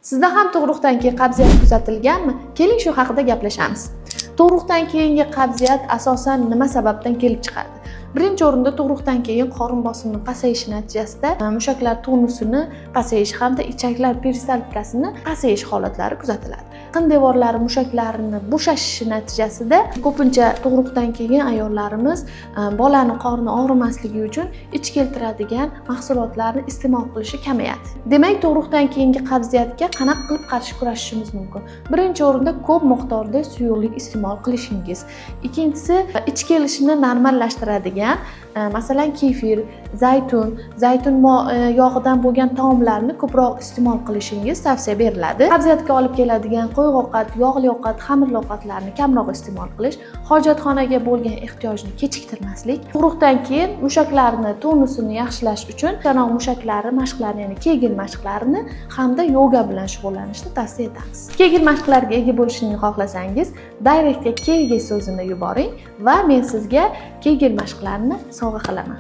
Sizda ham tug'ruqdan keyin qabziyat kuzatilganmi? Keling, shu haqida gaplashamiz. Tug'ruqdan keyingi qabziyat asosan nima sababdan kelib chiqadi? Birinchi o'rinda tug'ruqdan keyin qorin bosimi pasayishi natijasida mushaklar tonusini pasayishi hamda ichaklar peristaltikasini pasayish holatlari kuzatiladi. Qin devorlari mushaklarini bo'shashishi natijasida ko'pincha tug'ruqdan keyin ayollarimiz bolani qorni og'rimasligi uchun ich keltiradigan mahsulotlarni iste'mol qilishi kamayadi. Demak, tug'ruqdan keyingi qabziyatga qanaqa qilib qarshi kurashishimiz mumkin? Birinchi o'rinda ko'p miqdorda suyuqlik iste'mol qilishingiz. Ikkinchisi, ich kelishini normallashtiradigan, masalan, kefir, zaytun, zaytun yog'idan bo'lgan taomlarni ko'proq iste'mol qilishingiz tavsiya beriladi. Qabziyatga olib keladigan quyuq ovqat, yog'li ovqat, xamirli ovqatlarni kamroq iste'mol qilish, hojatxonaga bo'lgan ehtiyojni kechiktirmaslik. Tug'ruqdan keyin mushaklarni tonusini yaxshilash uchun chanoq mushaklari mashqlarini, ya'ni Kegel mashqlarini hamda yoga bilan shug'ullanishni tavsiya etamiz. Kegel mashqlariga ega bo'lishni xohlasangiz, directga "Kegel" so'zini yuboring va men sizga Kegel mashqlarini sovg'a qilaman.